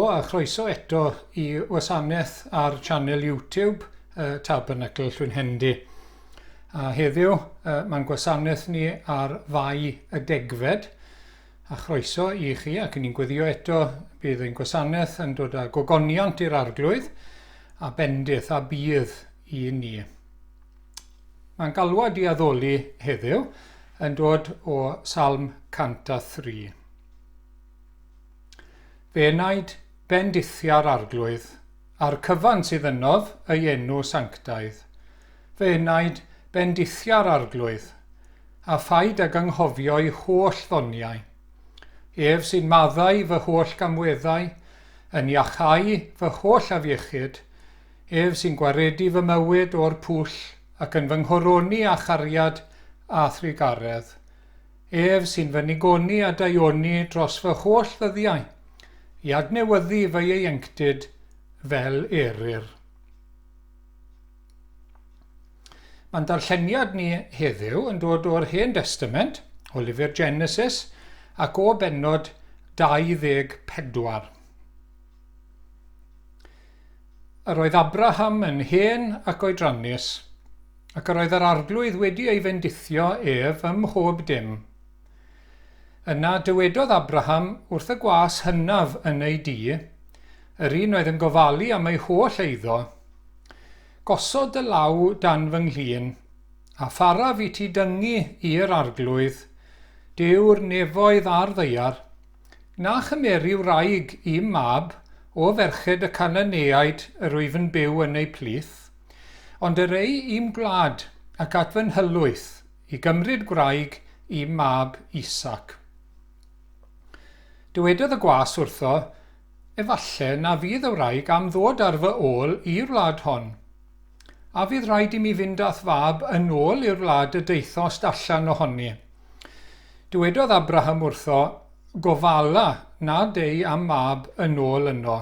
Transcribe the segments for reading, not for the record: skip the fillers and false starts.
Helo a chroeso eto i wasanaeth ar channel YouTube uh, Tabernacle Llwynhendy. A heddiw uh, mae'n gwasanaeth ni ar Fai y Degfed a chroeso i chi ac ni'n gweddio eto bydd ein gwasanaeth yn dod â gogoniant i'r arglwydd a bendith a bydd i ni. Mae'n galwad i addoli heddiw yn dod o Salm 103. Fe enaid bendithia'r Arglwydd, a'r cyfan sydd ynof ei enw sanctaidd. Fe enaid bendithia'r Arglwydd, a phaid ag anghofio'i holl ddoniau. Ef sy'n maddau fy holl gamweddau, yn iachau fy holl afiechyd, ef sy'n gwaredu fy mywyd o'r pwll ac yn fy nghoroni â chariad a thrugaredd. Ef sy'n fy nigoni a daioni dros fy holl ddyddiau, i adnewyddu fy ieuenctid fel eryr. Mae'n darlleniad ni heddiw yn dod o'r Hen Destament, o lyfr Genesis, ac o bennod 24. Yr oedd Abraham yn hen ac oedrannus, ac yr oedd yr Arglwydd wedi ei fendithio ef ym mhob dim. Yna dywedodd Abraham wrth y gwas hynaf yn ei dŷ, yr un oedd yn gofalu am ei holl eiddo, Gosod dy law dan fy nghlun, a pharaf i ti dyngu i'r Arglwydd, Duw'r nefoedd a'r ddaear, na chymeri wraig i'm mab o ferched y Cananeaid yr wyf yn byw yn eu plith. Ond yr ei i'm gwlad ac at fy nhylwyth, i gymryd gwraig i'm mab Isaac. Dywedodd y gwas wrtho, Efalle na fydd y wraig am ddod ar fy ôl i'r wlad hon. A fydd rhaid i mi fynd â'th fab yn ôl i'r wlad y daethost allan ohoni? Dywedodd Abraham wrtho, Gofala nad ei a'm mab yn ôl yno.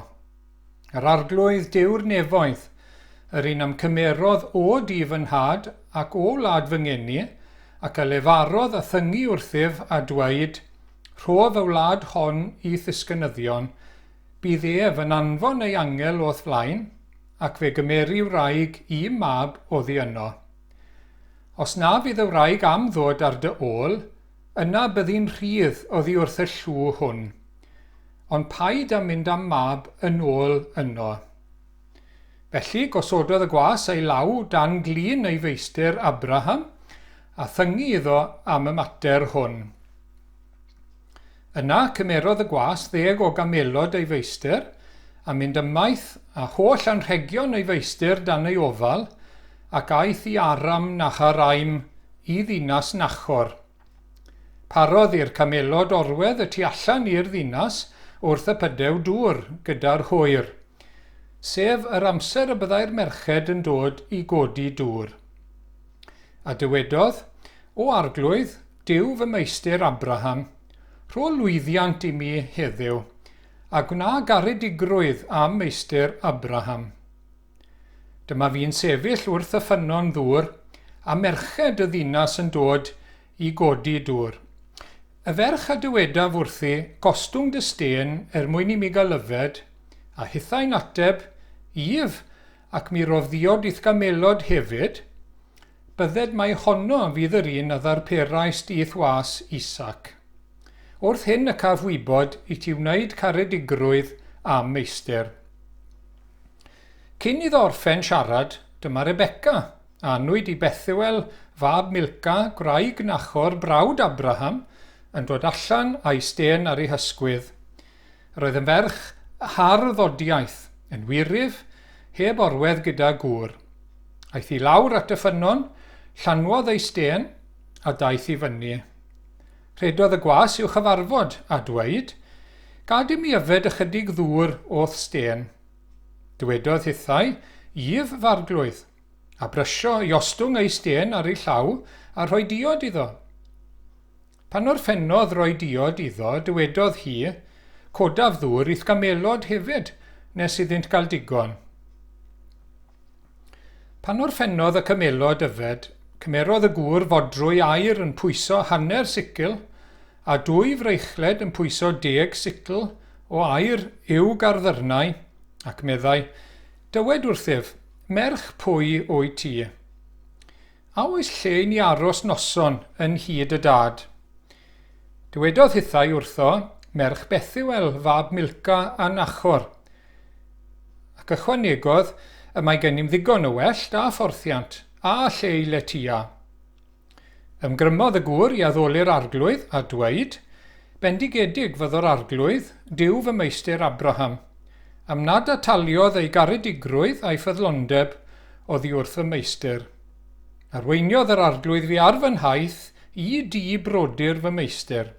Yr Arglwydd Duw'r nefoedd, yr un a'm cymerodd o dŷ fy nhad ac o wlad fy ngeni, ac a lefarodd a thyngu wrthyf a dweud, Rhof y wlad hon i'th ddisgynyddion, bydd ef yn anfon ei angel o'th flaen, ac fe gymeri wraig i'm mab oddi yno. Os na fydd y wraig am ddod ar dy ôl, yna byddi'n rhydd oddi wrth y llw hwn. Ond paid â mynd â'm mab yn ôl yno. Felly gosododd y gwas ei law dan glun ei feistr Abraham, a thyngu iddo am y mater hwn. Yna cymerodd y gwas ddeg o gamelod ei feistr, a mynd ymaith â holl anrhegion ei feistr dan ei ofal, ac aeth i Aram Naharaim i ddinas Nachor. Parodd i'r camelod orwedd y tu allan i'r ddinas wrth y pydew dŵr gyda'r hwyr, sef yr amser y byddai'r merched yn dod i godi dŵr. A dywedodd, O Arglwydd, Duw fy meistr Abraham, rho lwyddiant i mi heddiw, a gwna garedigrwydd â'm meistr Abraham. Dyma fi'n sefyll wrth y ffynnon ddŵr, a merched y ddinas yn dod i godi dŵr. Y ferch a dywedaf wrthi, Gostwng dy stên er mwyn i mi gael yfed, a hithau'n ateb, If, ac mi rof ddiod i'th gamelod hefyd, bydded mai honno fydd yr un a ddarperaist i'th was Isaac. Wrth hyn y caf wybod i ti wneud caredigrwydd â'm meistr. Cyn iddo orffen siarad, dyma Rebecca, a anwyd i Bethuel, fab Milca, gwraig Nachor, brawd Abraham, yn dod allan a'i stên ar ei hysgwydd. Yr oedd yn ferch hardd odiaeth, yn wyryf, heb orwedd gyda gŵr. Aeth i lawr at y ffynnon, llanwodd ei stên, a daeth i fyny. Rhedodd y gwas i'w chyfarfod, a dweud, Gad i mi yfed ychydig ddŵr o'th stên. Dywedodd hithau, If, f'arglwydd, a brysio i ostwng ei stên ar ei llaw a rhoi diod iddo. Pan orffennodd roi diod iddo, dywedodd hi, Codaf ddŵr i'th gamelod hefyd, nes iddynt gael digon. Pan orffennodd y camelod yfed, cymerodd y gŵr fodrwy aur yn pwyso hanner sicl, a dwy freichled yn pwyso deg sicl o aur i'w garddyrnau, ac meddai, Dywed wrthyf, merch pwy wyt ti? A oes lle i ni aros noson yn nhŷ dy dad? Dywedodd hithau wrtho, Merch Bethuel, fab Milca a Nachor. Ac ychwanegodd, Y mae gennym ddigon o wellt a phorthiant, a lle i letya. Ymgrymodd y gŵr i addoli'r Arglwydd, a dweud, Bendigedig fyddo'r Arglwydd, Duw fy meistr Abraham, am nad ataliodd ei garedigrwydd a'i ffyddlondeb oddi wrth fy meistr. Arweiniodd yr Arglwydd fi ar fy nhaith i dŷ brodyr fy meistr.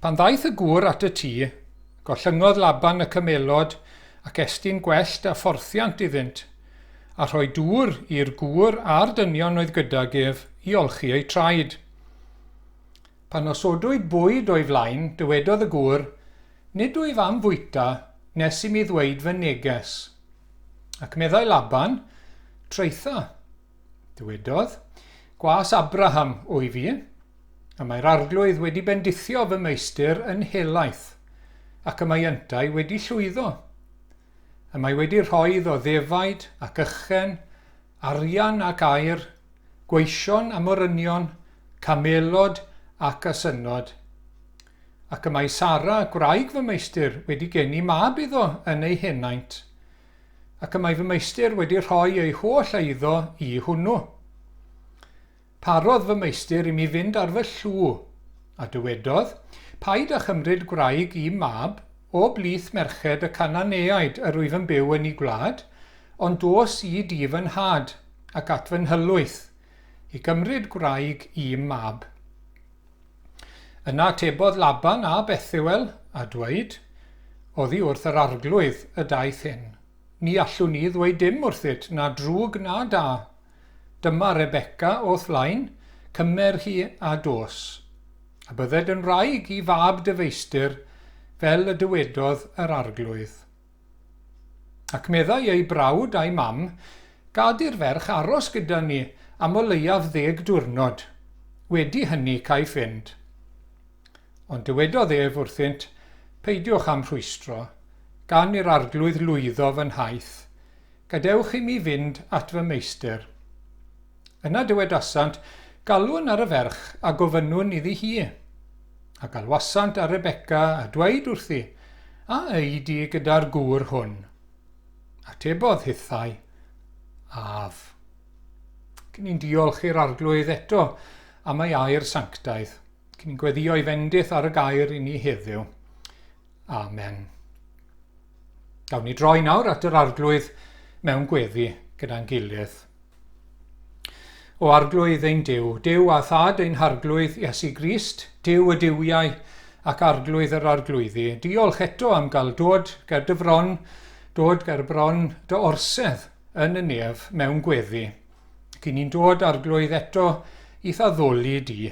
Pan ddaeth y gŵr at y tŷ, gollyngodd Laban y camelod ac estyn gwellt a phorthiant iddynt, a rhoi dŵr i'r gŵr a'r dynion oedd gydag ef i olchi eu traed. Pan osodwyd bwyd o'i flaen, dywedodd y gŵr, Nid wyf am fwyta nes i mi ddweud fy neges. Ac meddai Laban, Traetha. Dywedodd, Gwas Abraham wyf fi, a mae'r Arglwydd wedi bendithio fy meistr yn helaeth, ac y mae yntau wedi llwyddo. Y mae wedi rhoi iddo ddefaid ac ychen, arian ac aur, gweision a morynion, camelod ac asynnod. Ac y mae Sara, gwraig fy meistr, wedi geni mab iddo yn ei henaint. Ac y mae fy meistr wedi rhoi ei holl eiddo i hwnnw. Parodd fy meistr i mi fynd ar fy llw, a dywedodd, Paid â chymryd gwraig i'm mab o blith merched y Cananeaid yr wyf yn byw yn eu gwlad, ond dos i dŷ fy nhad, ac at fy nhylwyth, i gymryd gwraig i'm mab. Yna atebodd Laban a Bethuel, a dweud, Oddi wrth yr Arglwydd y daeth hyn. Ni allwn ni ddweud dim wrthyt, na drwg na da. Dyma Rebeca o'th flaen, cymer hi a dos. A bydded yn wraig i fab dy feistr, fel y dywedodd yr Arglwydd. Ac meddai ei brawd a'i mam, Gad i'r ferch aros gyda ni am o leiaf ddeg diwrnod. Wedi hynny caiff fynd. Ond dywedodd ef wrthynt, Peidiwch â'm rhwystro, gan i'r Arglwydd lwyddo fy nhaith. Gadewch i mi fynd at fy meistr. Yna dywedasant, Galwn ar y ferch a gofynnwn iddi hi. A galwasant ar Rebeca a dweud wrthi, A ei di gyda'r gŵr hwn? Atebodd hithau, Af. Cyn ni'n diolch i'r Arglwydd eto am ei air sanctaidd. Cyn ni'n gweddio i fendith ar y gair i ni heddiw. Amen. Gawn ni droi nawr at yr Arglwydd mewn gweddi gyda'n gilydd. O Arglwydd ein Duw, Duw a Thad ein Harglwydd Iesu Grist, Duw y duwiau ac Arglwydd yr arglwyddi, diolch eto am gael dod ger dy fron, dod ger bron dy orsedd yn y nef mewn gweddi. Ac i ni'n dod, Arglwydd, eto i'th addoli di,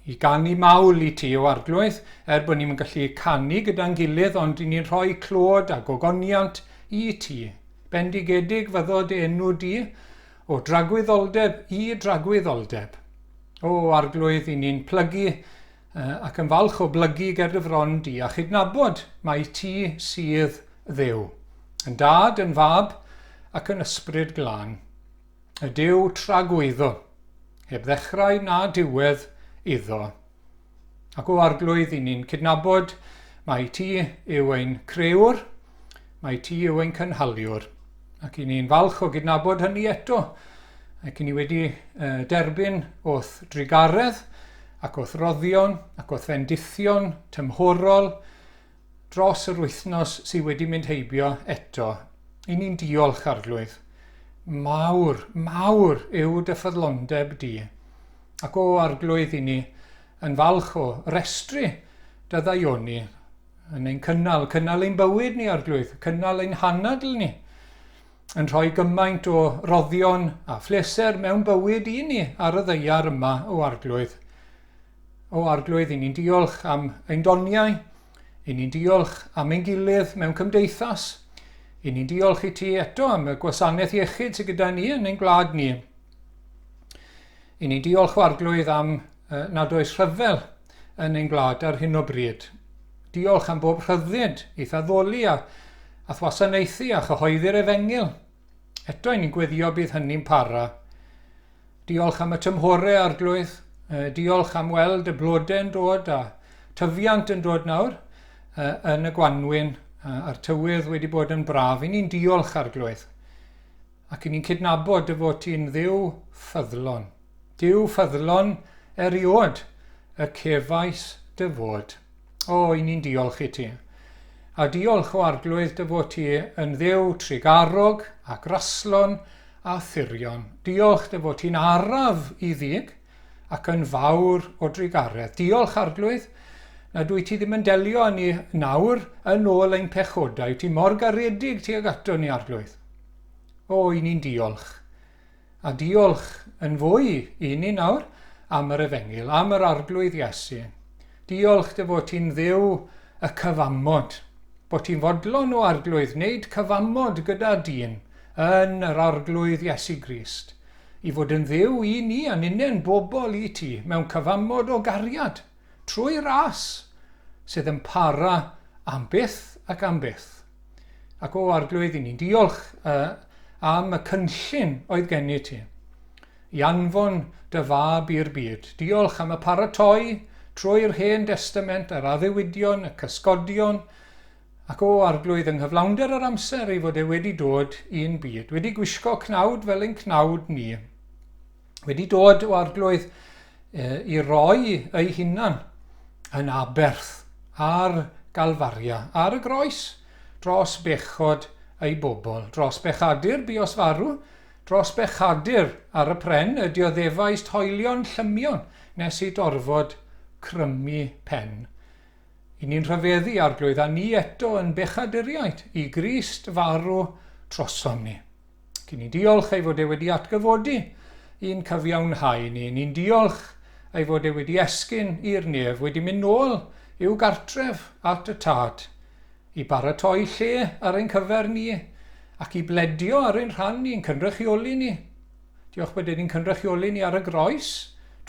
i ganu mawl i ti, o Arglwydd, er bod ni'n gallu canu gyda'n gilydd, ond i ni'n rhoi clod a gogoniant i ti. Bendigedig fyddo dy enw di, o dragwyddoldeb i dragwyddoldeb. O Arglwydd, i ni'n plygu ac yn falch o blygu ger dy fron di a chydnabod mai ti sydd Dduw, yn Dad, yn Fab ac yn Ysbryd Glân. Y Duw tragwyddo, heb ddechrau na diwedd iddo. Ac o Arglwydd, i ni'n cydnabod mai ti yw ein crëwr, mai ti yw ein cynhaliwr. Ac i ni'n falch o gydnabod hynny eto. Ac i ni wedi derbyn o'th drugaredd ac o'th roddion ac o'th fendithion tymhorol dros yr wythnos sydd wedi mynd heibio eto. I ni'n diolch, Arglwydd. Mawr, mawr yw dy ffyddlondeb di. Ac o Arglwydd i ni yn falch o restru dy ddaioni yn ein cynnal, cynnal ein bywyd ni, Arglwydd, cynnal ein hanadl ni, yn rhoi gymaint o roddion a phleser mewn bywyd i ni ar y ddaear yma, o Arglwydd. O Arglwydd, i ni'n diolch am ein doniau, i ni'n diolch am ein gilydd mewn cymdeithas, i ni'n diolch i ti eto am y gwasanaeth iechyd sydd gyda ni yn ein gwlad ni. I ni'n diolch o Arglwydd am nad oes rhyfel yn ein gwlad ar hyn o bryd. Diolch am bob rhyddid i'th addoli a a'th wasanaethu a chyhoeddi'r efengyl. Eto, i ni'n gweddio bydd hynny'n para. Diolch am y tymhorau, Arglwydd. Diolch am weld y blodau'n dod a tyfiant yn dod nawr yn y gwanwyn a'r tywydd wedi bod yn braf. I ni'n diolch, Arglwydd. Ac i ni'n cydnabod dy fod ti'n Dduw ffyddlon. Duw ffyddlon eriod y cefais dy fod. O, i ni'n diolch i ti. A diolch o Arglwydd dy fod ti yn Dduw trugarog a graslon a thirion. Diolch dy fod ti'n araf i ddig ac yn fawr o drugaredd. Diolch, Arglwydd, nad wyt ti ddim yn delio â ni nawr yn ôl ein pechodau. Ti mor garedig tuag ato ni, Arglwydd. O, i ni'n diolch. A diolch yn fwy i ni nawr am yr efengyl, am yr Arglwydd Iesu. Diolch dy fod ti'n Dduw y cyfamod, bod ti'n fodlon o Arglwydd wneud cyfamod gyda dyn yn yr Arglwydd Iesu Grist, i fod yn Dduw i ni a ninne'n bobl i ti mewn cyfamod o gariad, trwy ras sydd yn para am byth ac am byth. Ac o Arglwydd, i ni'n diolch uh, am y cynllun oedd gennyt ti i anfon dy fab i'r byd. Diolch am y paratoi trwy'r Hen Destament, yr addewidion, y cysgodion, ac o Arglwydd, yng nghyflawnder yr amser ei fod e wedi dod i'n byd, wedi gwisgo cnawd fel ein cnawd ni, wedi dod o Arglwydd i roi ei hunan yn aberth ar Galfaria, ar y groes, dros bechod ei bobl, dros bechadur buos farw, dros bechadur ar y pren y dioddefaist hoelion llymion nes i dorfod crymu pen. I ni'n rhyfeddu, Arglwydd, a ni eto yn bechaduriaid i Grist farw trosom ni. Ac i ni'n diolch ei fod e wedi atgyfodi i'n cyfiawnhau ni. Ni'n diolch ei fod e wedi esgyn i'r nef, wedi mynd nôl i'w gartref at y Tad, i baratoi lle ar ein cyfer ni, ac i bledio ar ein rhan ni, yn cynrychioli ni. Diolch bod e'n cynrychioli ni ar y groes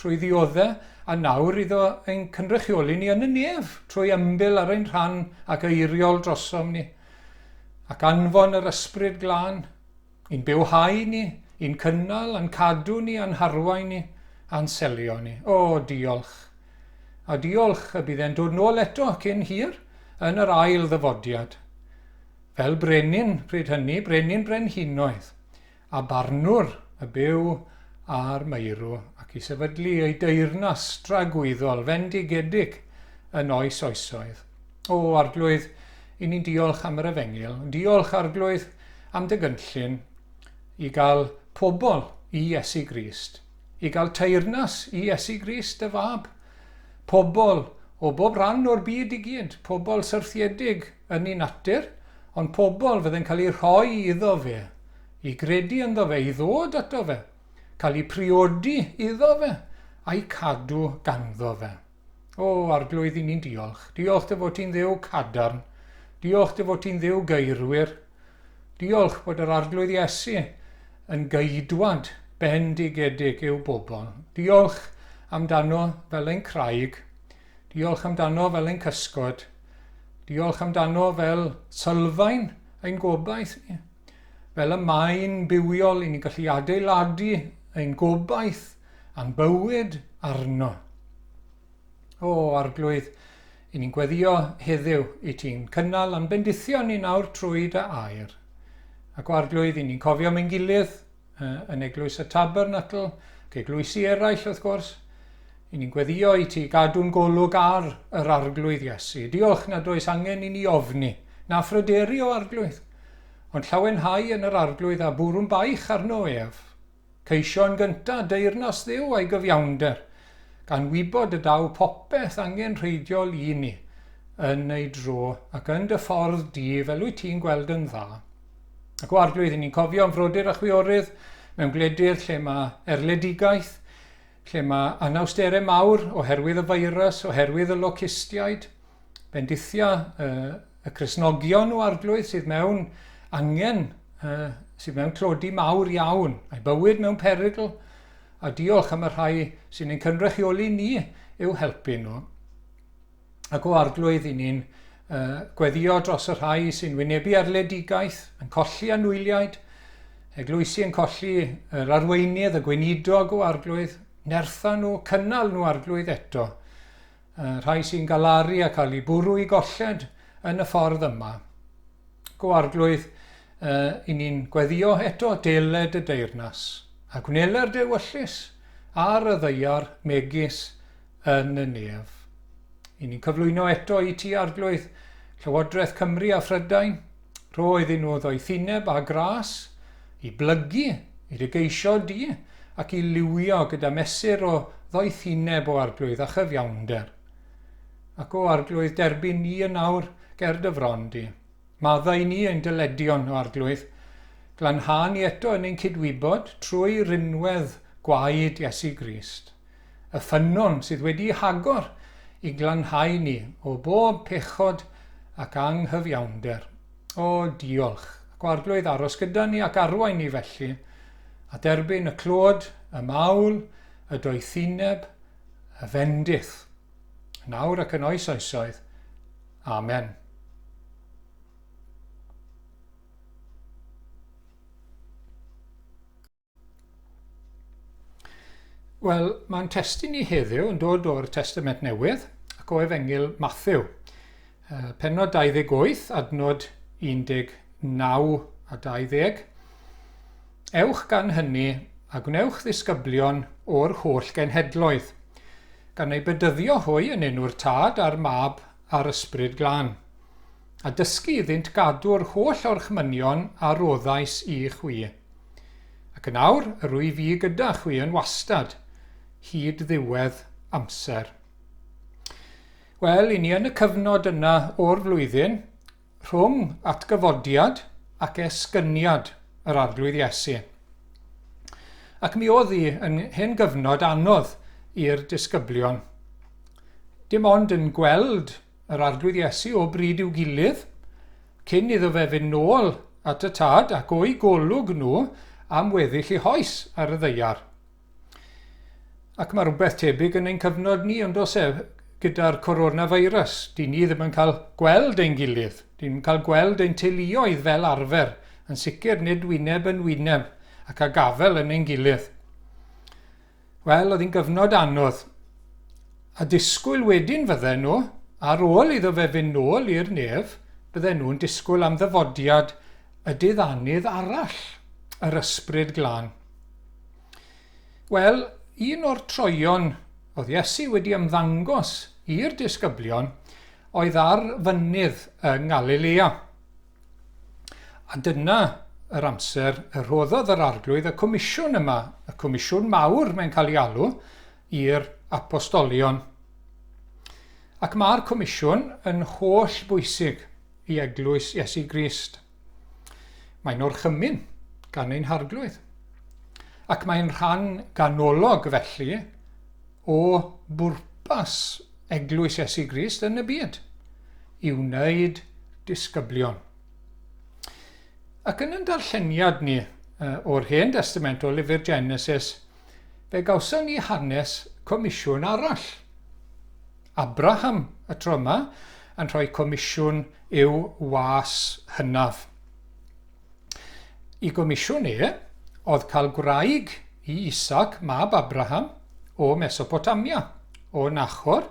trwy ddiodde, a nawr iddo ein cynrychioli ni yn y nef trwy ymbil ar ein rhan ac eiriol drosom ni. Ac anfon yr Ysbryd Glân i'n bywhau ni, i'n cynnal, a'n cadw ni, a'n harwain ni, a'n selio ni. O, diolch. A diolch y bydd e'n dod nôl eto cyn hir yn yr ail ddyfodiad. Fel brenin pryd hynny, brenin brenhinoedd, a barnwr y byw a'r meirw, ac i sefydlu ei deyrnas dragwyddol, fendigedig yn oes oesoedd. O, Arglwydd, i ni'n diolch am yr efengyl. Diolch, Arglwydd, am dy gynllun i gael pobl i Iesu Grist, i gael teyrnas i Iesu Grist, dy fab. Pobl o bob rhan o'r byd i gyd, pobl syrthiedig yn ei natur, ond pobl fydd yn cael eu rhoi iddo fe, i gredu ynddo fe, i ddod ato fe, cael eu priodi iddo fe, a'i cadw ganddo fe. O, Arglwydd, i ni'n diolch. Diolch dy fod ti'n Dduw cadarn. Diolch dy fod ti'n Dduw geirwyr. Diolch bod yr Arglwydd Iesu yn geidwad bendigedig i'w bobl. Diolch amdano fel ein craig. Diolch amdano fel ein cysgod. Diolch amdano fel sylfaen ein gobaith ni. Fel y maen bywiol i ni'n gallu adeiladu ein gobaith a'n bywyd arno. O, Arglwydd, i ni'n gweddio heddiw i ti'n cynnal a'n bendithio ni nawr trwy dy air. Ac o Arglwydd, i ni'n cofio am ein gilydd yn Eglwys y Tabernacl, ac eglwysi eraill wrth gwrs. I ni'n gweddio i ti gadw'n golwg ar yr Arglwydd Iesu. Diolch nad oes angen i ni ofni, na phryderu o Arglwydd, ond llawenhau yn yr Arglwydd a bwrw'n baich arno ef. Ceisio yn gyntaf deyrnas Dduw a'i gyfiawnder, gan wybod y daw popeth angenrheidiol i ni yn ei dro ac yn dy ffordd di fel wyt ti'n gweld yn dda. Ac o Arglwydd, i ni'n cofio am frodyr a chwiorydd mewn gwledydd lle mae erledigaeth, lle mae anawsterau mawr oherwydd y feirws, oherwydd y locustiaid. Bendithia y Cristnogion o Arglwydd sydd mewn angen, sydd mewn tlodi mawr iawn, a'i bywyd mewn perygl, a diolch am y rhai sy'n ein cynrychioli ni i'w helpu nhw. Ac o Arglwydd, i ni'n uh, gweddio dros y rhai sy'n wynebu erledigaeth, yn colli anwyliaid, eglwysi yn colli yr arweinydd, y gweinidog o Arglwydd, nertha nhw, cynnal nhw Arglwydd eto. Uh, rhai sy'n galaru a cael eu bwrw i golled yn y ffordd yma. Go Arglwydd, uh, i ni'n gweddio eto deled y deyrnas, a gwneler dewyllys ar y ddeiar megis yn y nef. I ni'n cyflwyno eto i ti, Arglwydd, Llywodraeth Cymru a Phrydain, rho iddyn nhw ddoethineb a gras i blygu, i dy geisio di, ac i liwio gyda mesur o ddoethineb o Arglwydd a chyfiawnder. Ac o Arglwydd, derbyn ni yn awr ger dy fron di. Maddau ni ein dyledion, o Arglwydd. Glanha ni eto yn ein cydwybod trwy rinwedd gwaed Iesu Grist. y ffynnon sydd wedi'i hagor i glanhau ni o bob pechod ac anghyfiawnder. O, diolch. Ac o Arglwydd aros gyda ni ac arwain ni felly, a derbyn y clod, y mawl, y doethineb, y fendith. Nawr ac yn oes oesoedd. Amen. Wel, mae'n testun ni heddiw yn dod o'r Testament Newydd ac o Efengyl Matthew. Pennod 28, adnod 19 a 20. Ewch gan hynny a gwnewch ddisgyblion o'r holl genhedloedd, gan eu bedyddio hwy yn enw'r Tad a'r Mab a'r Ysbryd Glân, a dysgu iddynt gadw'r holl orchmynion a roddais i chwi. Ac yn awr, yr wyf fi gyda chwi yn wastad, hyd ddiwedd amser. Wel, i ni yn y cyfnod yna o'r flwyddyn, rhwng atgyfodiad ac esgyniad yr Arglwydd Iesu. Ac mi oedd hi yn hen gyfnod anodd i'r disgyblion. Dim ond yn gweld yr Arglwydd Iesu o bryd i'w gilydd, cyn iddo fe fynd nôl at y Tad ac o'u golwg nhw am weddill eu hoes ar y ddaear. Ac mae rhywbeth tebyg yn ein cyfnod ni, ond os e, gyda'r coronavirus, dyn ni ddim yn cael gweld ein gilydd, dyn ni'n cael gweld ein teuluoedd fel arfer, yn sicr nid wyneb yn wyneb ac a gafel yn ein gilydd. Wel, oedd hi'n gyfnod anodd. A disgwyl wedyn fydden nhw, ar ôl iddo fe fynd nôl i'r nef, bydden nhw'n disgwyl am ddyfodiad y diddanydd arall, yr Ysbryd Glân. Wel, un o'r troion oedd Iesu wedi ymddangos i'r disgyblion oedd ar fynydd yng Ngalilea. A dyna yr amser y rhoddodd yr Arglwydd y comisiwn yma, y comisiwn mawr mae'n cael ei alw, i'r apostolion. Ac mae'r comisiwn yn holl bwysig i eglwys Iesu Grist. Mae'n orchymyn gan ein Harglwydd. Ac mae'n rhan ganolog felly o bwrpas eglwys Iesu Grist yn y byd, i wneud disgyblion. Ac yn ein darlleniad ni o'r Hen Destament o lyfr Genesis, fe gawson ni hanes comisiwn arall. Abraham y tro yma yn rhoi comisiwn i'w was hynaf. I gomisiwn e oedd cael gwraig i Isaac, mab Abraham, o Mesopotamia, o Nachor,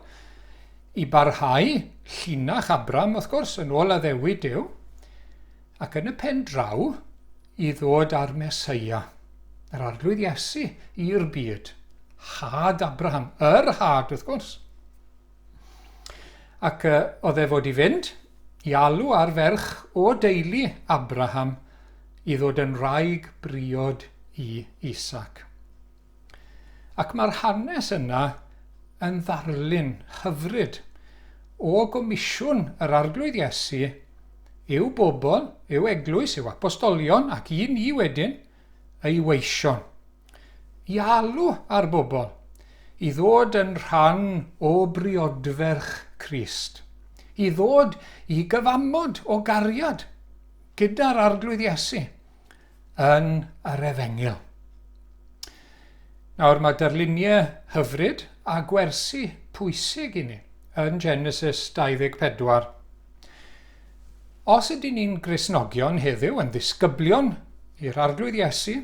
i barhau llinach Abram, wrth gwrs, yn ôl addewid Duw, ac yn y pen draw i ddod â'r Meseia, yr Arglwydd Iesu, i'r byd. Had Abraham, yr had, wrth gwrs. Ac uh, oedd e fod i fynd i alw ar ferch o deulu Abraham i ddod yn wraig briod i Isaac. Ac mae'r hanes yna yn ddarlun hyfryd o gomisiwn yr Arglwydd Iesu i'w bobl, i'w eglwys, i'w apostolion ac i ni wedyn, ei weision. I alw ar bobl i ddod yn rhan o briodferch Crist, i ddod i gyfamod o gariad gyda'r Arglwydd Iesu yn yr Efengyl. Nawr mae darluniau hyfryd a gwersi pwysig i ni yn Genesis 24. Os ydyn ni'n Gristnogion heddiw, yn ddisgyblion i'r Arglwydd Iesu,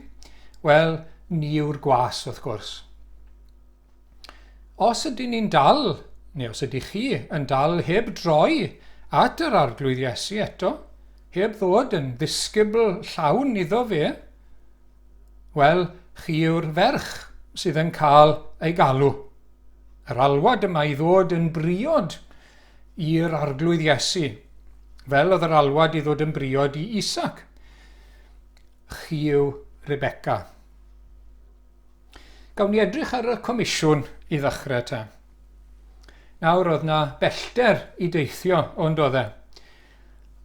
wel, ni yw'r gwas, wrth gwrs. Os ydyn ni'n dal, neu os ydych chi yn dal heb droi at yr Arglwydd Iesu eto, heb ddod yn ddisgybl llawn iddo fe, wel, chi yw'r ferch sydd yn cael ei galw. Yr alwad yma i ddod yn briod i'r Arglwydd Iesu, fel oedd yr alwad i ddod yn briod i Isaac. Chi yw Rebecca. Gawn ni edrych ar y comisiwn i ddechrau te. Nawr oedd na bellter i deithio, ond oedd e.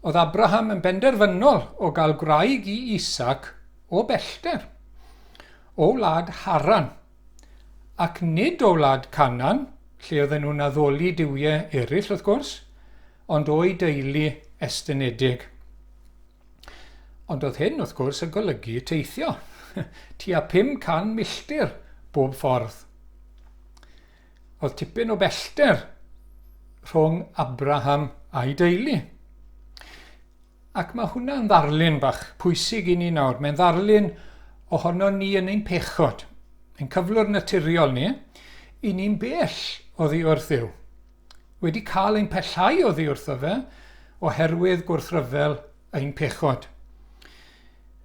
Oedd Abraham yn benderfynol o gael gwraig i Isaac o bellter, o wlad Haran, ac nid o wlad Canaan, lle oedden nhw'n addoli duwiau eraill wrth gwrs, ond o'i deulu estynedig. Ond oedd hyn wrth gwrs yn golygu teithio tua 500 milltir bob ffordd. Oedd tipyn o bellter rhwng Abraham a'i deulu. Ac mae hwnna'n ddarlun bach pwysig i ni nawr. Mae'n ddarlun ohono ni yn ein pechod, ein cyflwr naturiol ni, i ni'n bell oddi wrth Dduw. Wedi cael ein pellhau oddi wrtho fe oherwydd gwrthryfel ein pechod.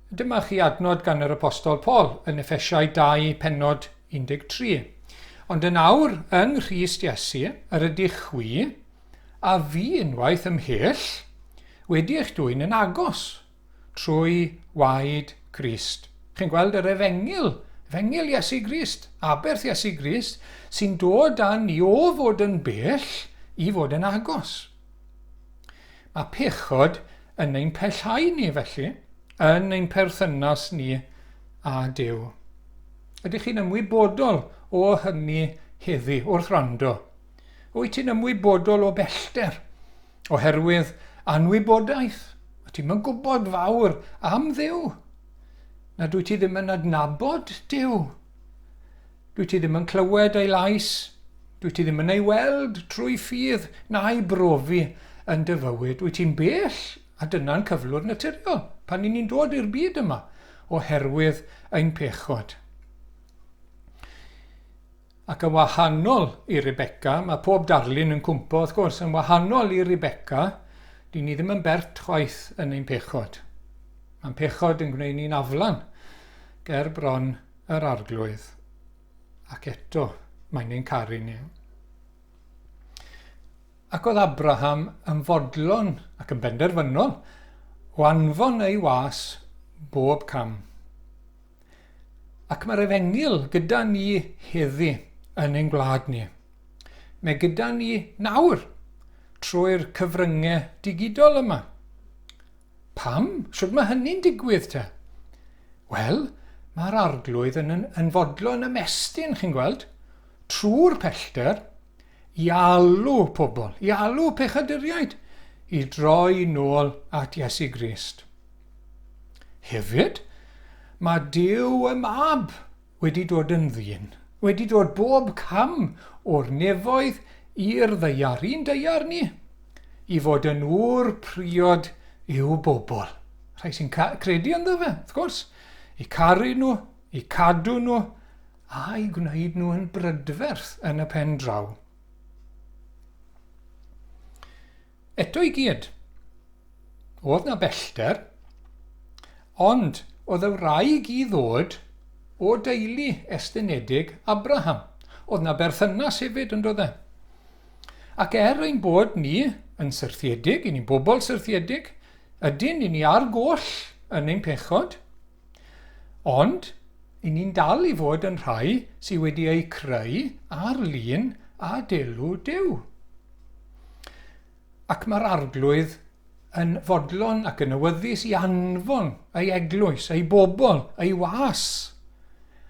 Dyma chi adnod gan yr Apostol Paul yn Effesiau 2 pennod 13. Ond yn awr yng Nghrist Iesu yr ydych chwi, a fi unwaith ymhell, wedi eich dwyn yn agos trwy waed Crist. Chi'n gweld yr efengyl, efengyl Iesu Grist, aberth Iesu Grist, sy'n dod â ni o fod yn bell i fod yn agos. Mae pechod yn ein pellhau ni, felly, yn ein perthynas ni â Duw. Ydych chi'n ymwybodol o hynny heddi wrth wrando? Wyt ti'n ymwybodol o bellter oherwydd anwybodaeth? Wyt ti'n yn gwybod fawr am Dduw? Na dwyt ti ddim yn adnabod Duw? Dwyt ti ddim yn clywed ei lais, dwyt ti ddim yn ei weld trwy ffydd na'i brofi yn dy fywyd. Wyt ti'n bell, a dyna'n cyflwr naturiol pan ni'n ni'n dod i'r byd yma, oherwydd ein pechod. Ac yn wahanol i Rebecca, mae pob darlun yn cwmpo, wrth gwrs, yn wahanol i Rebecca, dyn ni ddim yn bert chwaith yn ein pechod. Mae'n pechod yn gwneud ni'n aflan ger bron yr Arglwydd, ac eto mae'n ein caru ni. Ac oedd Abraham yn fodlon ac yn benderfynol o anfon ei was bob cam. Ac mae'r efengyl gyda ni heddi yn ein gwlad ni. Mae gyda ni nawr trwy'r cyfryngau digidol yma. Pam? Shwt mae hynny'n digwydd te? Wel, mae'r arglwydd yn, yn, yn fodlon ymestyn, chi'n gweld, trwy'r pellter, i alw pobl, i alw pechaduriaid, i droi nôl at Iesu Grist. Hefyd, mae Duw y Mab wedi dod yn ddyn, wedi dod bob cam o'r nefoedd i'r ddaear, i'n daear ni, i fod yn ŵr priod i'w bobl. Rhai sy'n credu ynddo fe, wrth gwrs, i caru nhw, i cadw nhw, a'i gwneud nhw yn brydferth yn y pen draw. Eto i gyd, oedd na bellter, ond oedd y wraig i ddod o deulu estynedig Abraham. Oedd na berthynas hefyd, yn doedd e? Ac er ein bod ni yn syrthiedig, i ni'n bobl syrthiedig, ydyn, i ni ar goll yn ein pechod, ond i ni'n dal i fod yn rhai sydd wedi eu creu ar lun a delw Duw. Ac mae'r Arglwydd yn fodlon ac yn awyddus i anfon ei eglwys, ei bobl, ei was,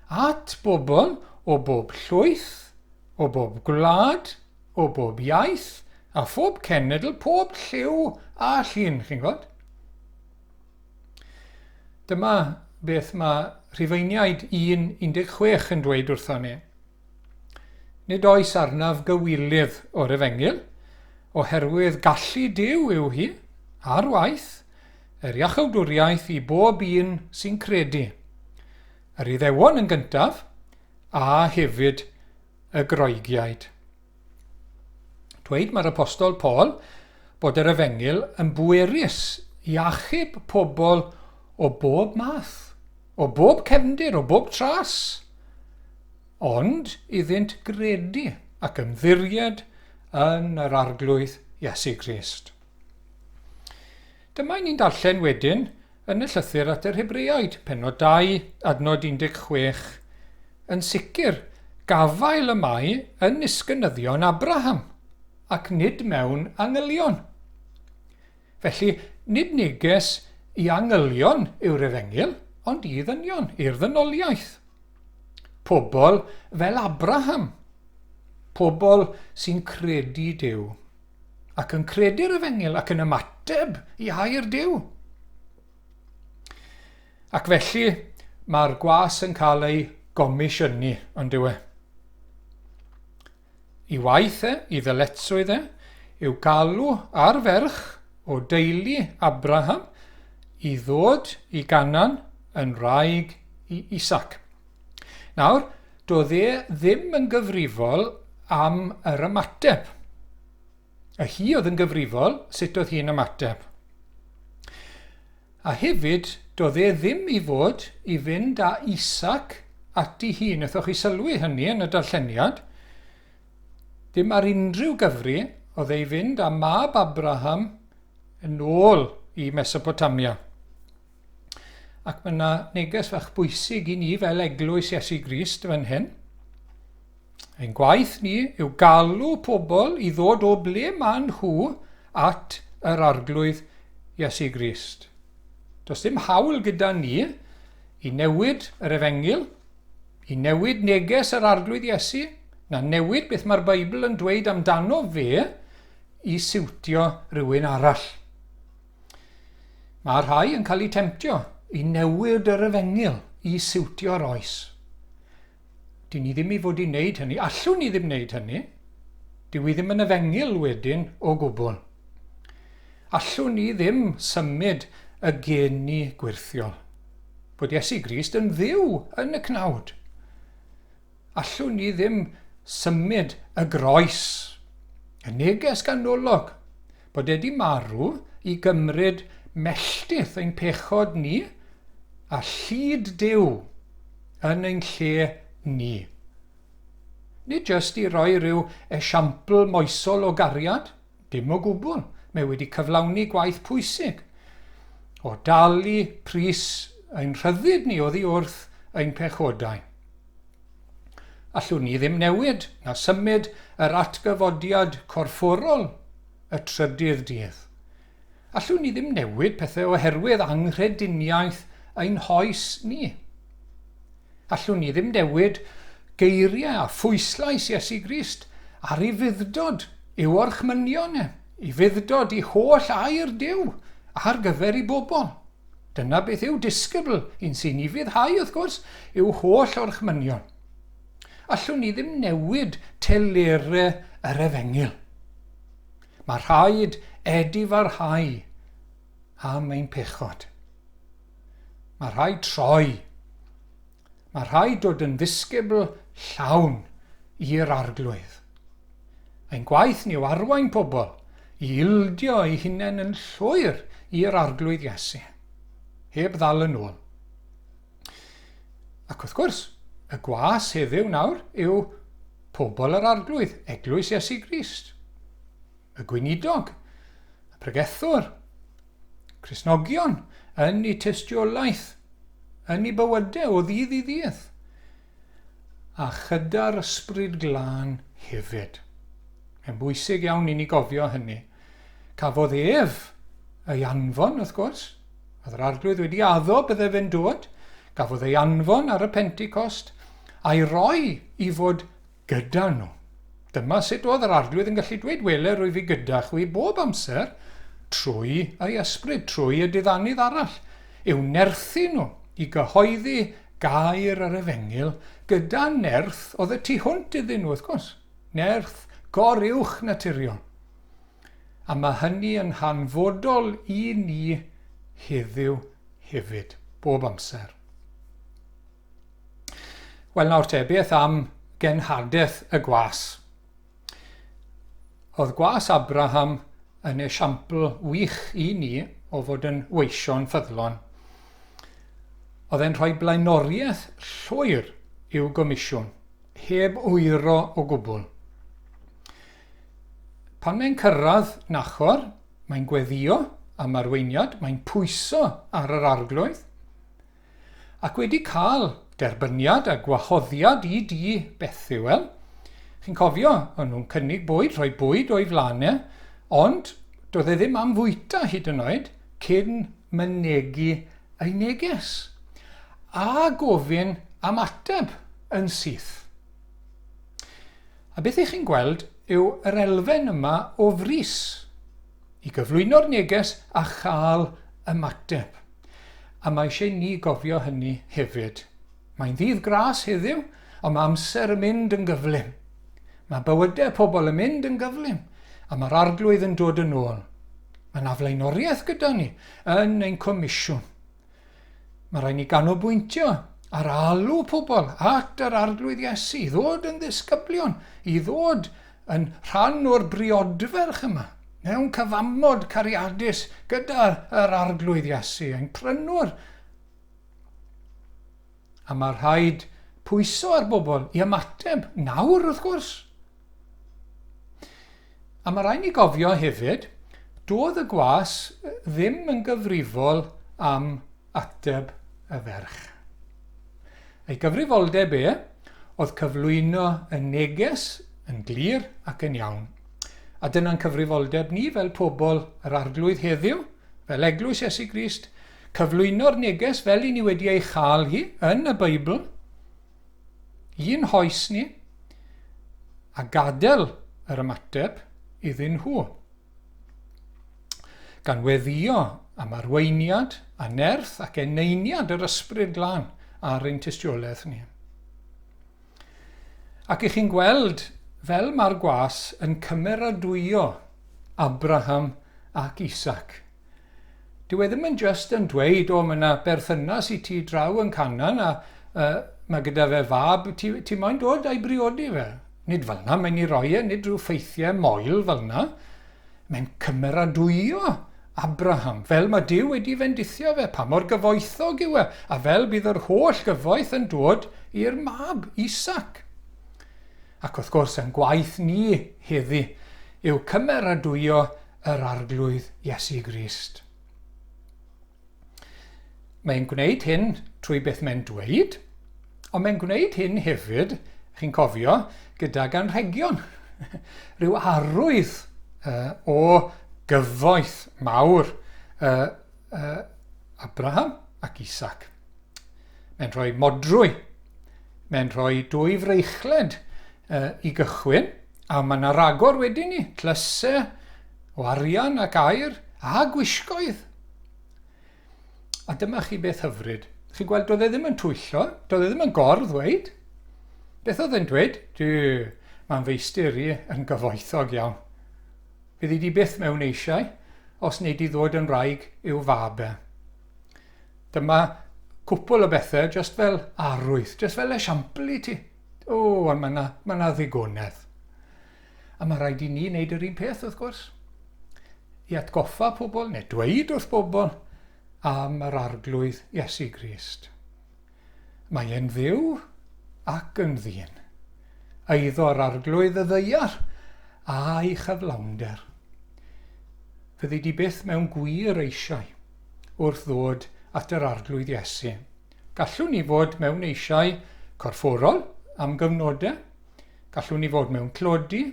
at bobl o bob llwyth, o bob gwlad, o bob iaith, a phob cenedl, pob lliw a llun, chi'n gweld? Dyma beth mae Rhufeiniaid 1.16 yn dweud wrthon ni. Nid oes arnaf gywilydd o'r efengyl, oherwydd gallu Duw yw hi, ar waith, yr iachawdwriaeth i bob un sy'n credu, yr Iddewon yn gyntaf, a hefyd y Groegiaid. Dweud mae'r apostol Paul bod yr efengyl yn bwerus i achub pobl o bob math, o bob cefndir, o bob tras, ond iddynt gredu ac ymddiried yn yr Arglwydd Iesu Grist. Dyma ni'n darllen wedyn yn y llythyr at yr Hebreaid, pennod 2, adnod 16. Yn sicr, gafael y mae yn nisgynyddion Abraham, ac nid mewn angylion. Felly, nid neges i angylion yw'r efengyl, ond i ddynion, i'r ddynoliaeth. Pobl fel Abraham, pobl sy'n credu Duw, ac yn credu'r efengyl ac yn ymateb i air Duw. Ac felly mae'r gwas yn cael ei gomisiynu, ond dyw e. I waith e, i ddyletswydd e, yw galw ar ferch o deulu Abraham i ddod i Ganan yn wraig i Isaac. Nawr, doedd e ddim yn gyfrifol am yr ymateb. A hi oedd yn gyfrifol sut oedd hi'n ymateb. A hefyd, doedd e ddim i fod i fynd â Isaac ati hi. Wnaethoch chi sylwi hynny yn y darlleniad. Dim ar unrhyw gyfri oedd e i fynd â mab Abraham yn ôl i Mesopotamia. Ac mae yna neges fach bwysig i ni fel eglwys Iesu Grist fan hyn. Ein gwaith ni yw galw pobl i ddod o ble maen nhw at yr Arglwydd Iesu Grist. Does dim hawl gyda ni i newid yr efengyl, i newid neges yr Arglwydd Iesu, na newid beth mae'r Beibl yn dweud amdano fe i siwtio rhywun arall. Mae rhai yn cael eu temtio i newid yr efengyl i siwtio'r oes. Dyn ni ddim i fod i wneud hynny. Allwn ni ddim wneud hynny. Dyw i ddim yn efengyl wedyn o gwbl. Allwn ni ddim symud y geni gwyrthiol. Bod Iesu Grist yn ddiw yn y cnawd. Allwn ni ddim symud y groes, y neges ganolog, bod e 'di marw i gymryd melltith ein pechod ni a llid Duw yn ein lle ni. Nid jyst i roi rhyw esiampl moesol o gariad, dim o gwbl, mae wedi cyflawni gwaith pwysig o dalu pris ein rhyddid ni oddi wrth ein pechodau. Allwn ni ddim newid na symud yr atgyfodiad corfforol y trydydd dydd. Allwn ni ddim newid pethau oherwydd anghrediniaeth ein hoes ni. Allwn ni ddim newid geiriau a phwyslais Iesu Grist ar ei fuddod i'w orchmynion e, i fuddod i holl air Duw ar gyfer ei bobl. Dyna beth yw disgybl, un sy'n ufuddhau, wrth gwrs, yw holl orchmynion. Allwn ni ddim newid telere yr efengyl. Mae rhaid edifarhau am ein pechod. Mae rhaid troi. Mae rhaid dod yn ddisgybl llawn i'r Arglwydd. Ein gwaith ni yw arwain pobl i ildio eu hunain yn llwyr i'r Arglwydd Iesu, heb ddal yn ôl. Ac wrth gwrs, y gwas heddiw nawr yw pobl yr Arglwydd, Eglwys Iesu Grist, y gweinidog, y pregethwr, Cristnogion yn eu tystiolaeth, yn eu bywydau o ddydd i ddydd, a chyda'r Ysbryd Glân hefyd. Mae'n bwysig iawn i ni gofio hynny. Cafodd ef ei anfon, wrth gwrs. Oedd yr Arglwydd wedi addo bydde fe'n dod. Gafodd ei anfon ar y Pentecost a'i roi i fod gyda nhw. Dyma sut oedd yr Arglwydd yn gallu dweud, wele, rwyf fi gyda chwi bob amser, trwy ei ysbryd, trwy y diddanydd arall, i'w nerthu nhw i gyhoeddi gair yr efengyl gyda nerth oedd y tu hwnt iddyn nhw, wrth gwrs. Nerth goruwch naturiol. A mae hynny yn hanfodol i ni heddiw hefyd, bob amser. Wel nawr te, beth am genhadaeth y gwas? Oedd gwas Abraham yn esiampl wych i ni o fod yn weision ffyddlon. Oedd e'n rhoi blaenoriaeth llwyr i'w gomisiwn, heb wyro o gwbl. Pan mae'n cyrraedd Nachor, mae'n gweddio am arweiniad, mae'n pwyso ar yr arglwydd, Ac wedi cael derbyniad a gwahoddiad i dŷ Bethuel, chi'n cofio, o'n nhw'n cynnig bwyd, rhoi bwyd o'i flaen e, ond doedd e ddim am fwyta hyd yn oed cyn mynegi ei neges, a gofyn am ateb yn syth. A beth ych chi'n gweld yw yr elfen yma o frys i gyflwyno'r neges a chael ymateb. A mae eisiau ni gofio hynny hefyd. Mae'n ddydd gras heddiw, ond mae amser yn mynd yn gyflym. Mae bywydau pobl yn mynd yn gyflym, a mae'r arglwydd yn dod yn ôl. Mae yna flaenoriaeth gyda ni yn ein comisiwn. Mae rhaid ni ganolbwyntio ar alw pobl at yr arglwydd Iesu, i ddod yn ddisgyblion, i ddod yn rhan o'r briodferch yma, mewn cyfamod cariadus gyda yr arglwydd Iesu, ein prynwr. A mae rhaid pwyso ar bobl i ymateb nawr, wrth gwrs. A mae rhaid ni gofio hefyd, doedd y gwas ddim yn gyfrifol am ateb y ferch. Ei gyfrifoldeb e oedd cyflwyno y neges yn glir ac yn iawn. A dyna'n cyfrifoldeb ni fel pobl yr Arglwydd heddiw, fel Eglwys Iesu Grist, cyflwyno'r neges fel i ni wedi ei chael hi yn y Beibl, i'n hoes ni, a gadael yr ymateb iddyn nhw. Gan weddïo am arweiniad a nerth ac eneiniad yr Ysbryd Glân ar ein tystiolaeth ni. Ac i chi'n gweld fel mae'r gwas yn cymeradwyo Abraham ac Isaac. Dyw e ddim yn just yn dweud, o, mae yna berthynas i ti draw yn Canaan a uh, mae gyda fe fab, ti, ti moyn dod a'i briodi fe. Nid fel yna, mae'n ei roi e, nid rhyw ffeithiau moel fel yna. Mae'n cymeradwyo Abraham, fel mae Duw wedi fendithio fe, pa mor gyfoethog yw e, a fel bydd yr holl gyfoeth yn dod i'r mab, Isaac. Ac wrth gwrs, yn gwaith ni heddi yw cymeradwyo yr Arglwydd Iesu Grist. Mae'n gwneud hyn trwy beth mae'n dweud, ond mae'n gwneud hyn hefyd, chi'n cofio, gydag anrhegion. Rhyw arwydd uh, o gyfoeth mawr uh, uh, Abraham ac Isaac. Mae'n rhoi modrwy, mae'n rhoi dwy freichled uh, i gychwyn, A mae yna ragor wedyn ni, tlysau o arian ac aur a gwisgoedd. A dyma chi beth hyfryd. Chi'n gweld, doedd e ddim yn twyllo, doedd e ddim yn gor-ddweud. Beth oedd e'n dweud? Dwi, mae'n feistr i yn gyfoethog iawn. Fyddi di byth mewn eisiau os wnei di ddod yn wraig i'w fab e. Dyma cwpl o bethau just fel arwydd, just fel esiampl i ti. O, ond mae yna ma 'na ddigonedd. A mae rhaid i ni wneud yr un peth, wrth gwrs. I atgoffa pobl, neu dweud wrth bobl, am yr arglwydd Iesu Grist. Mae e'n ddiw ac yn ddyn. Eiddo'r arglwydd y ddaear a'i chyflawnder. Fyddi di byth mewn gwir eisiau wrth ddod at yr arglwydd Iesu. Gallwn ni fod mewn eisiau corfforol am gyfnodau, gallwn ni fod mewn tlodi,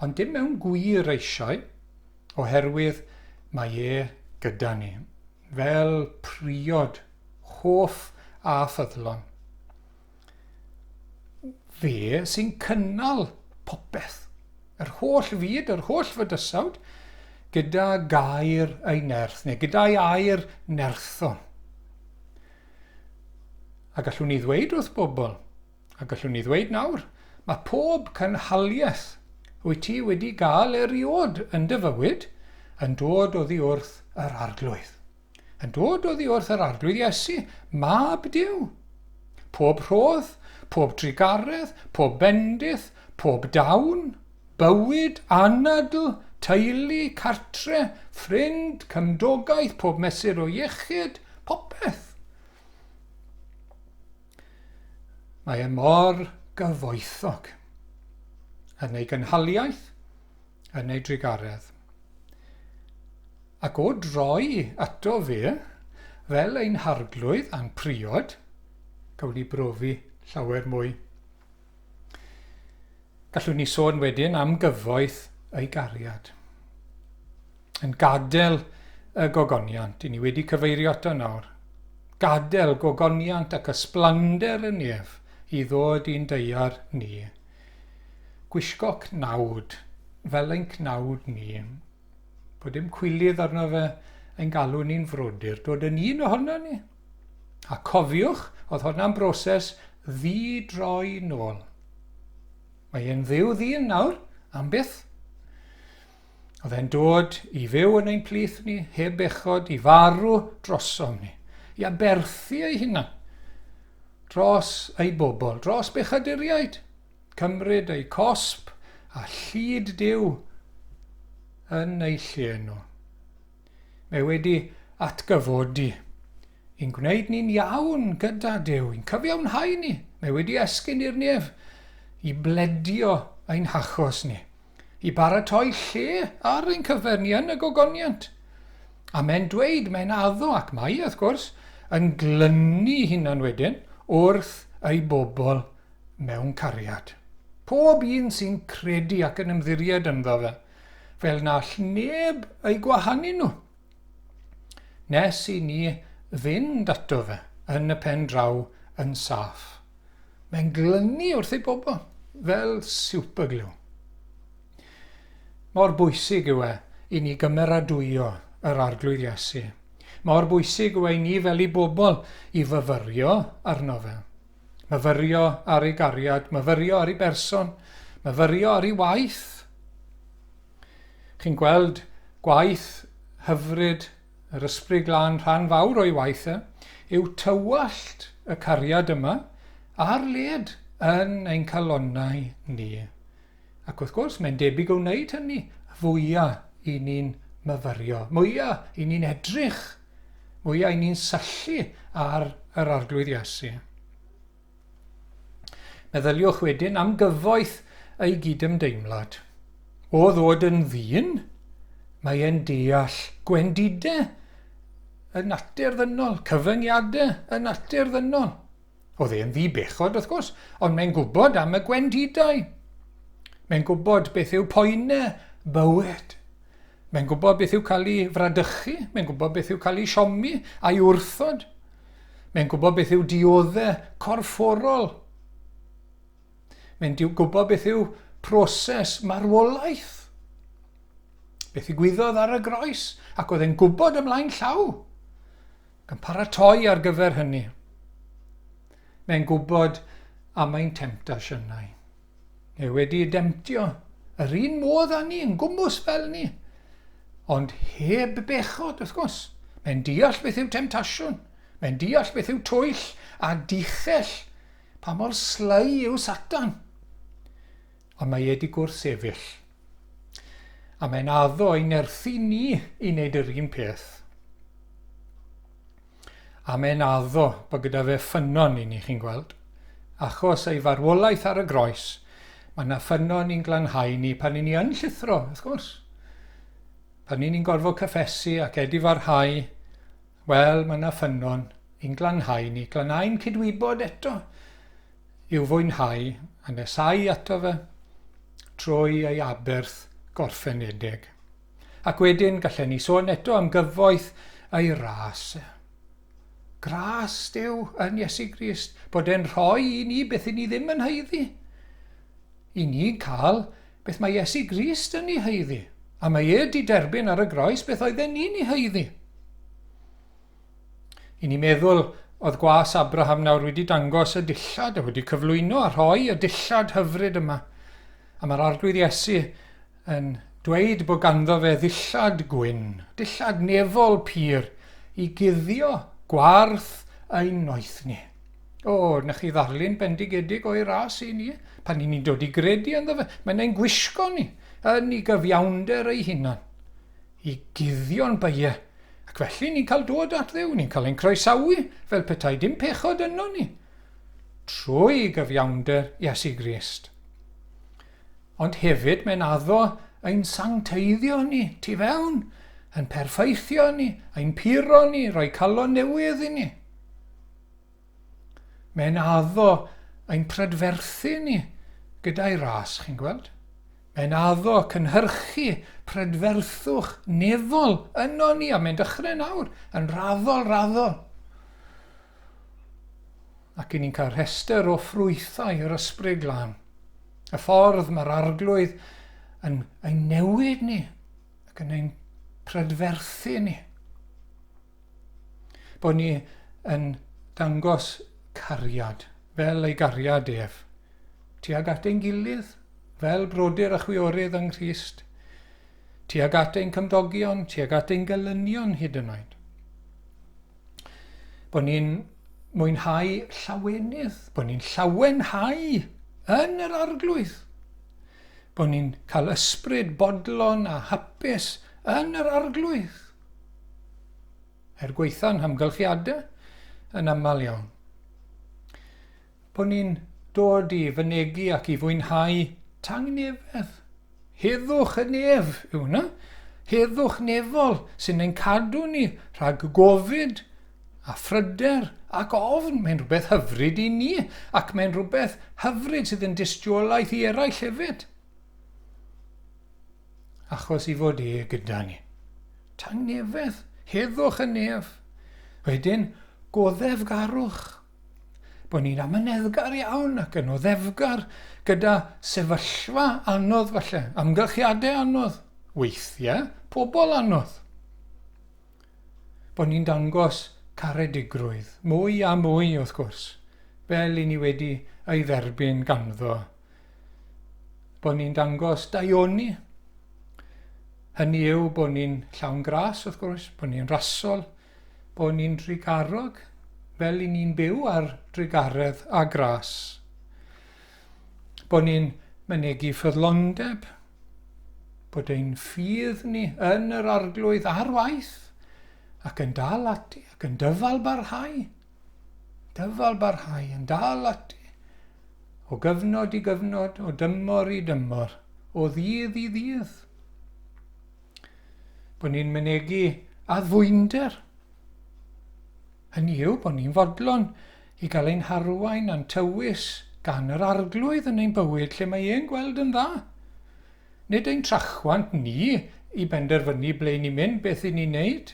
ond dim mewn gwir eisiau, oherwydd mae e gyda ni, fel priod, hoff a ffyddlon. Fe sy'n cynnal popeth, yr holl fyd, yr holl fydysawd, gyda gair ei nerth, neu gyda'i air nerthol. A gallwn ni ddweud wrth bobl, a gallwn ni ddweud nawr, mae pob cynhaliaeth wyt ti wedi gael eriod yn dy fywyd yn dod oddi wrth yr Arglwydd. Yn dod oddi wrth yr Arglwydd Iesu, Mab Duw. Pob rhodd, pob trugaredd, pob bendith, pob dawn, bywyd, anadl, teulu, cartre, ffrind, cymdogaeth, pob mesur o iechyd, popeth. Mae e mor gyfoethog yn ei gynhaliaeth, yn ei drugaredd. Ac o droi ato fe, fel ein harglwydd a'n priod, gawn ni brofi llawer mwy. Gallwn ni sôn wedyn am gyfoeth ei gariad. Yn gadael y gogoniant, i ni wedi cyfeirio ato nawr. Gadael gogoniant ac ysblander y nef i ddod i'n deiar ni. Gwisgo cnawd fel ein cnawd ni. Bod dim cwilydd arno fe ein galw ni'n frodyr, dod yn un ohono ni. A cofiwch, oedd honna'n broses ddi-droi nôl. Mae e'n ddiw ddyn nawr, am byth. Oedd e'n dod i fyw yn ein plith ni, heb bechod, i farw drosom ni, i aberthu ei hunan dros ei bobl, dros bechaduriaid, cymryd eu cosb a llid Duw yn eu lle nhw. Mae wedi atgyfodi i'n gwneud ni'n iawn gyda Duw, i'n cyfiawnhau ni. Mae wedi esgyn i'r nef i bledio ein hachos ni, i baratoi lle ar ein cyfer ni yn y gogoniant. A mae'n dweud, mae'n addo, ac mae, wrth gwrs, yn glynu hunan wedyn wrth ei bobl mewn cariad. Pob un sy'n credu ac yn ymddiried ynddo fe, fel na all neb eu gwahanu nhw. Nes i ni fynd ato fe yn y pen draw yn saff. Mae'n glynu wrth ei bobl fel superglue. Mor bwysig yw e i ni gymeradwyo yr Arglwydd Iesu. Mor bwysig yw e i ni fel i bobl i fyfyrio arno fe. Myfyrio ar ei gariad, myfyrio ar ei berson, myfyrio ar ei waith. Chi'n gweld gwaith hyfryd yr Ysbryd Glân, rhan fawr o'i waith e, yw tywallt y cariad yma ar led yn ein calonnau ni. Ac wrth gwrs, mae'n debyg o wneud hynny fwya i ni'n myfyrio, mwya i ni'n edrych, mwya i ni'n syllu ar yr Arglwydd Iesu. Meddyliwch wedyn am gyfoeth ei gydymdeimlad. O ddod yn ddyn, mae e'n deall gwendidau y natur ddynol, cyfyngiadau y natur ddynol. Oedd e'n ddi-bechod, wrth gwrs, ond mae'n gwybod am y gwendidau. Mae'n gwybod beth yw poenau bywyd. Mae'n gwybod beth yw cael ei fradychu, mae'n gwybod beth yw cael ei siomi a'i wrthod. Mae'n gwybod beth yw dioddau corfforol. Mae'n gwybod beth yw proses marwolaeth. Beth ddigwyddodd ar y groes, ac oedd e'n gwybod ymlaen llaw. Gan paratoi ar gyfer hynny. Mae'n gwybod am ein temtasiynau. Mae wedi ei demtio yr un modd â ni, yn gwmws fel ni. Ond heb bechod, wrth gwrs. Mae'n deall beth yw temtasiwn. Mae'n deall beth yw twyll a dichell. Pa mor sly yw Satan. Ond mae wedi gwrthsefyll. A mae'n addo ei nerthu ni i wneud yr un peth. A mae'n addo bod gyda fe ffynnon i ni, chi'n gweld. Achos ei farwolaeth ar y groes, mae yna ffynnon i'n glanhau ni pan i ni yn llithro, wrth gwrs. Pan i ni'n gorfod cyffesu ac edifarhau, wel, mae yna ffynnon i'n glanhau ni, glanhau'n cydwybod eto, i'w fwynhau a nesáu ato fe trwy ei aberth gorffenedig. Ac wedyn gallen ni sôn eto am gyfoeth ei ras. Gras Duw yn Iesu Grist, bod e'n rhoi i ni beth i ni ddim yn haeddu. I ni cael beth mae Iesu Grist yn ei haeddu. A mae e di derbyn ar y groes beth oedden ni'n ei haeddu. I ni meddwl oedd gwas Abraham nawr wedi dangos y dillad a wedi cyflwyno a rhoi y dillad hyfryd yma. A mae'r Arglwydd Iesu yn dweud bod ganddo fe ddillad gwyn, dillad nefol pur, i guddio gwarth ein noethni. O, na chi ddarlun bendigedig o'i ras i ni, pan ni'n dod i gredu ynddo fe, mae'n ein gwisgo ni yn ei gyfiawnder ei hunan, i guddio'n beiau. Ac felly ni'n cael dod at Dduw, ni'n cael ein croesawu fel petai dim pechod yno ni, trwy gyfiawnder Iesu Grist. Ond hefyd mae'n addo ein sancteiddio ni tu fewn, yn perffeithio ni, ein puro ni, rhoi calon newydd i ni. Mae'n addo ein prydferthu ni gyda'i ras, chi'n gweld? Mae'n addo cynhyrchu prydferthwch nefol yno ni, a mae'n dechrau nawr, yn raddol, raddol. Ac i ni'n cael rhestr o ffrwythau yr Ysbryd Glân. Y ffordd mae'r Arglwydd yn ein newid ni ac yn ein prydferthu ni. Bod ni yn dangos cariad fel ei gariad ef tuag at ein gilydd fel brodyr a chwiorydd yng Nghrist, tuag at ein cymdogion, tuag at ein gelynion hyd yn oed. Bod ni'n mwynhau llawenydd, bod ni'n llawenhau yn yr Arglwydd. Bod ni'n cael ysbryd bodlon a hapus yn yr Arglwydd. Er gwaetha'n hamgylchiadau yn aml iawn. Bod ni'n dod i fynegi ac i fwynhau tangnefedd. Heddwch y nef yw hwnna. Heddwch nefol sy'n ein cadw ni rhag gofid a phryder ac ofn. Mae'n rhywbeth hyfryd i ni ac mae'n rhywbeth hyfryd sydd yn dystiolaeth i eraill hefyd. Achos i fod e gyda ni. Tangnefedd, heddwch y nef. Wedyn, goddefgarwch. Bod ni'n amyneddgar iawn ac yn oddefgar gyda sefyllfa anodd falle, amgylchiadau anodd, weithiau pobl anodd. Bod ni'n dangos caredigrwydd, mwy a mwy wrth gwrs, fel i ni wedi ei dderbyn ganddo. Bod ni'n dangos daioni, hynny yw bod ni'n llawn gras wrth gwrs, bod ni'n rasol, Bod ni'n drugarog, fel i ni'n byw ar drugaredd a gras. Bod ni'n mynegi ffyddlondeb, bod ein ffydd ni yn yr Arglwydd ar waith ac yn dal ati ac yn dyfal barhau. Dyfal barhau, yn dal ati. O gyfnod i gyfnod, o dymor i dymor, o ddydd i ddydd. Bod ni'n mynegi addfwynder. Hynny yw bod ni'n fodlon i gael ein harwain a'n tywys gan yr Arglwydd yn ein bywyd lle mae e'n gweld yn dda. Nid ein trachwant ni i benderfynu ble ni'n mynd, beth i ni'n neud,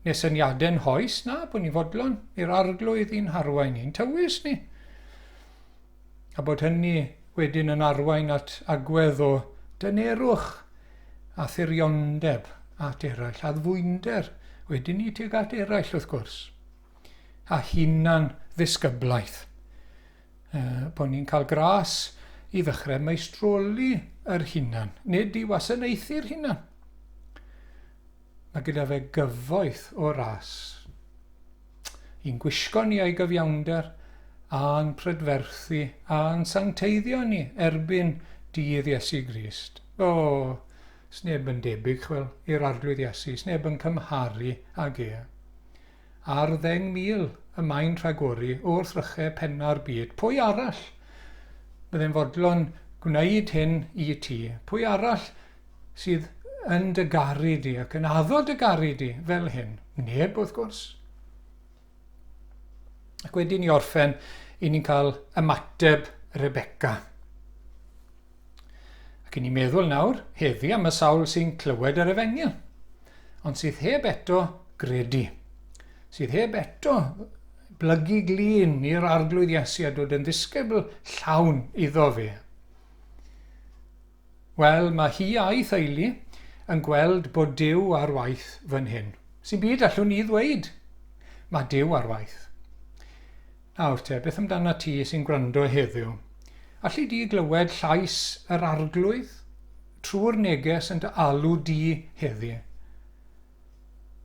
neu syniadau'n hoes, na, bod ni'n fodlon i'r Arglwydd i'n harwain ni'n tywys ni. A bod hynny wedyn yn arwain at agwedd o dynerwch a thiriondeb at eraill, addfwynder wedyn ni tuag at eraill wrth gwrs, a hunan ddisgyblaeth. Bod ni'n cael gras i ddechrau meistroli yr hunan, nid i wasanaethu'r hunan. Mae gyda fe gyfoeth o ras. I'n gwisgo ni a'i gyfiawnder, a'n prydferthu, a'n sancteiddio ni erbyn dydd Iesu Grist. O, sneb yn debyg, chwel, i'r Arglwydd Iesu, sneb yn cymharu ag e. Ar 10,000 y mae'n rhagori wrth rychau penna'r byd. Pwy arall bydde'n fodlon gwneud hyn i ti? Pwy arall sydd yn dy garu di ac yn addo dy garu di fel hyn? Neb, wrth gwrs. Ac wedyn i orffen, i ni'n cael ymateb Rebecca. Ac i ni'n meddwl nawr, heddi am y sawl sy'n clywed yr efengyl, ond sydd heb eto gredu, sydd heb eto blygu glin i'r Arglwydd Iesu a dod yn ddisgybl llawn iddo fe. Wel, mae hi a'i theulu yn gweld bod Duw ar waith fan hyn. Sy'n byd allwn ni ddweud. Mae Duw ar waith. Nawr te, beth amdana ti sy'n gwrando heddiw? Alli di glywed llais yr Arglwydd trwy'r neges yn dy alw di heddi?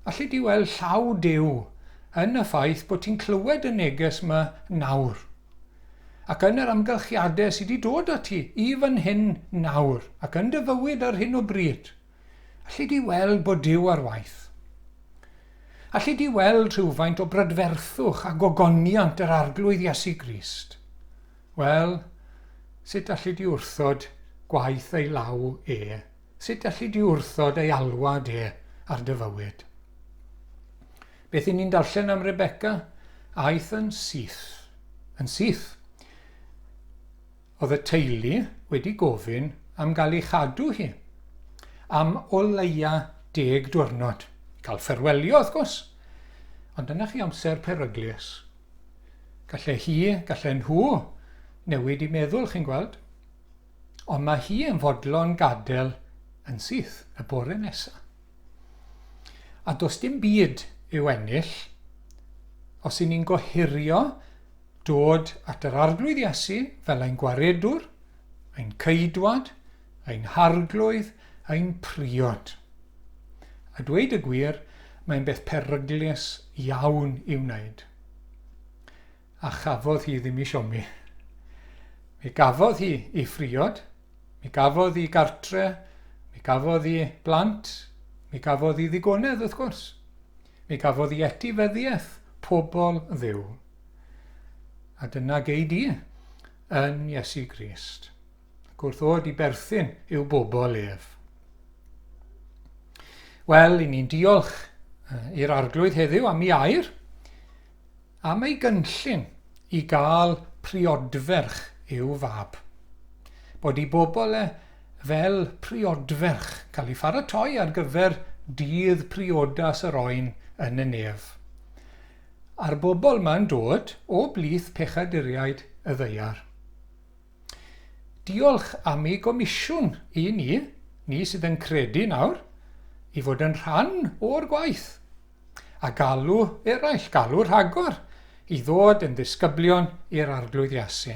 Alli di weld llaw Duw yn y ffaith bod ti'n clywed y neges yma nawr? Ac yn yr amgylchiadau sydd wedi dod â ti i fan hyn nawr, ac yn dy fywyd ar hyn o bryd, Alli di weld bod Duw ar waith? Alli di weld rhywfaint o brydferthwch a gogoniant yr Arglwydd Iesu Grist? Wel, sut alli di wrthod gwaith ei law e? Sut alli di wrthod ei alwad e ar dy fywyd? Beth i ni'n darllen am Rebecca? Aeth yn syth. Yn syth. Oedd y teulu wedi gofyn am gael ei chadw hi am o leia deg diwrnod. Cael fferwelio, wrth gwrs. Ond dyna chi amser peryglus. Gallai hi, gallai nhw newid i meddwl, chi'n gweld. Ond mae hi yn fodlon gadael yn syth y bore nesaf. A does dim byd i'w ennill os y'n ni'n gohirio dod at yr Arglwydd Iesu fel ein gwaredwr, ein ceidwad, ein harglwydd, ein priod. A dweud y gwir, mae'n beth peryglus iawn i'w wneud. A chafodd hi ddim i siomi. Mi gafodd hi ei phriod, mi gafodd hi gartre, mi gafodd hi blant, mi gafodd hi ddigonedd wrth gwrs. Mi gafodd hi etifeddiaeth pobl Dduw. A dyna gei di yn Iesu Grist. Ac wrth ddod i berthyn i'w bobl ef. Wel, i ni'n diolch i'r Arglwydd heddiw am ei air, am ei gynllun i gael priodferch i'w fab. Bod ei bobl e fel priodferch, cael ei pharatoi ar gyfer dydd priodas yr oen yn y nef. A'r bobl ma'n dod o blith pechaduriaid y ddaear. Diolch am ei gomisiwn i ni, ni sydd yn credu nawr, i fod yn rhan o'r gwaith. A galw eraill, galw rhagor, i ddod yn ddisgyblion i'r Arglwydd Iesu.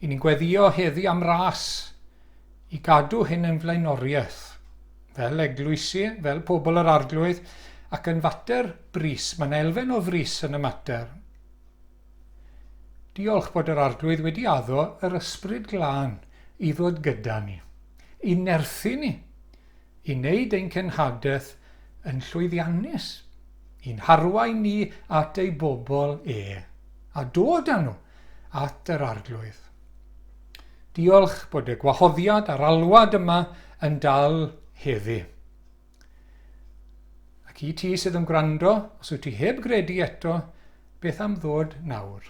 I ni'n gweddio heddi am ras i gadw hyn yn flaenoriaeth, fel eglwysi, fel pobl yr Arglwydd, ac yn fater brys. Mae'n elfen o frys yn y mater. Diolch bod yr Arglwydd wedi addo yr Ysbryd Glân i ddod gyda ni, i nerthu ni, i wneud ein cenhadaeth yn llwyddiannus, i'n harwain ni at ei bobl e, a dod â nhw at yr Arglwydd. Diolch bod y gwahoddiad a'r alwad yma yn dal heddi. Ac i ti sydd yn gwrando, os wyt ti heb gredu eto, beth am ddod nawr?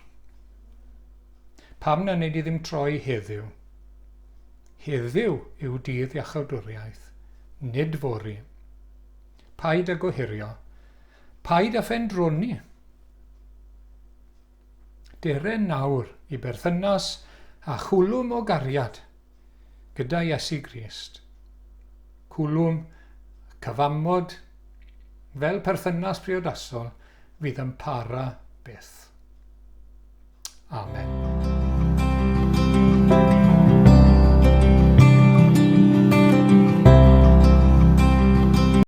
Pam na wneud i ddim troi heddiw? Heddiw yw dydd iachawdwriaeth, nid fory. Paid â gohirio. Paid â phendroni. Dere nawr i berthynas a chwlwm o gariad gyda Iesu Grist. Cwlwm, cyfamod, fel perthynas priodasol fydd yn para byth. Amen.